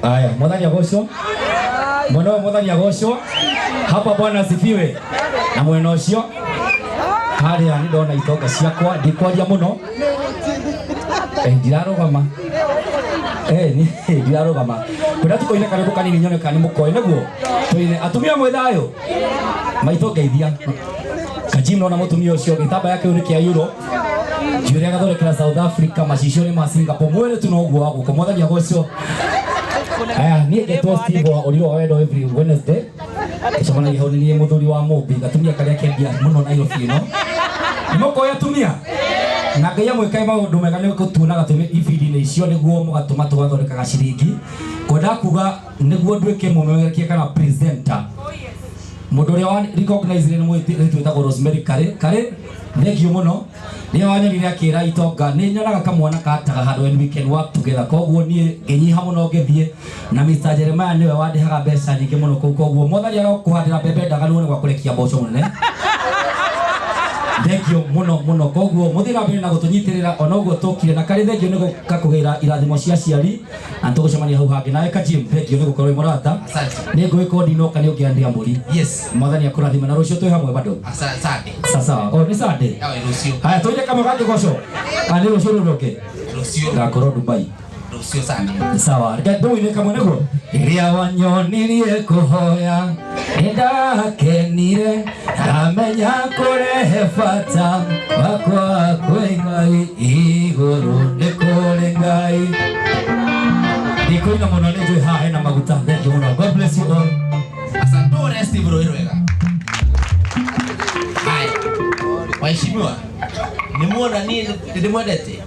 Aya, mwathani agocwo. Mwena ũyũ mwathani agocwo. Hapa Bwana asifiwe. Na mwena ũcio harĩa nĩ ndona itonga ciakwa ndikwaria mũno. Eh, ndirarũgama. Eh, ndirarũgama. Kwenda tũkoine karwĩmbo kanini nyone kana nĩ mũkoĩ nĩguo. Tũine atumia mwĩ thayũ. Maitũ ngeithia. Kajim nona mũtumia ũcio gĩtambaya kĩu nĩ kĩa euro. Njuĩrĩ agathondekera South Africa macicio nĩ ma Singapore mwĩrĩ tu noguo wa gũkũ mwathani agocwo. Aya niĩ ngetwo Steve wa Ũrĩo wa Wendo every Wednesday. Tũcemanagia hau nĩ niĩ mũthuri wa Mũmbi gatumia karĩa kendia mũno Nairobi ĩno. Nĩ mũkoĩ atumia? Na Ngai amwĩkae maũndũ mega nĩ gũtuonaga twĩ ibindi-inĩ icio nĩguo mũgatũma tũgathondekaga ciringi. Kwendaga kuga nĩguo nduĩke mũmemerekia kana presenter mũndũ ũrĩa wa recognize nĩ mũirĩtu wĩtagwo Rosemary Karĩ. Karĩ, thank you mũno. Rĩrĩa wanyonire akĩra itonga nĩ nyonaga kamwana kataga handũ and we can work together. Koguo niĩ ngĩnyiha mũno ngĩthiĩ na Mr. Jeremiah nĩwe wandĩhaga mbeca nyingĩ mũno kũu. Koguo mwathani arokũhandĩra mbembe ndaganu nĩ gwa kũrekia mboco mũnene. Thank you mũno mũno. Koguo mũthiĩ na mbere na gũtũnyitĩrĩra ona ũguo tũkire na Karĩ thank you nĩ gũka kũgĩra irathimo cia aciari na nĩtũgũcemania hau hangĩ. Nawe Kajim thank you nĩ gũkorwo wĩ mũrata. Asante. Nĩ ngũĩ ndinoka nĩ ũngĩandia mbũri. Yes. Mwathani akũrathime na rũciũ twĩ hamwe bado. Asante. Sasa, oh nĩ Sunday. Yawe rũciũ. Haya tũine kamwe ka kĩgoco. Ah nĩ rũciũ rũu rũngĩ. Rũciũ. Ngakorwo Dubai. Rũciũ Sunday. Sawa, reke ndũine kamwe nĩguo. Rĩrĩa wanyonirie kũhoya nĩndakenire ndamenya kũrehe bata wakwa kwĩ Ngai igũrũ nĩ kũrĩ Ngai. Ndikũina mũno nĩ njũĩ haha hena maguta. Thank you mũno. God bless you all. Asante ore Steve Roy Rwega. Haya. Waheshimiwa, nimuona niĩ ndĩmwendete.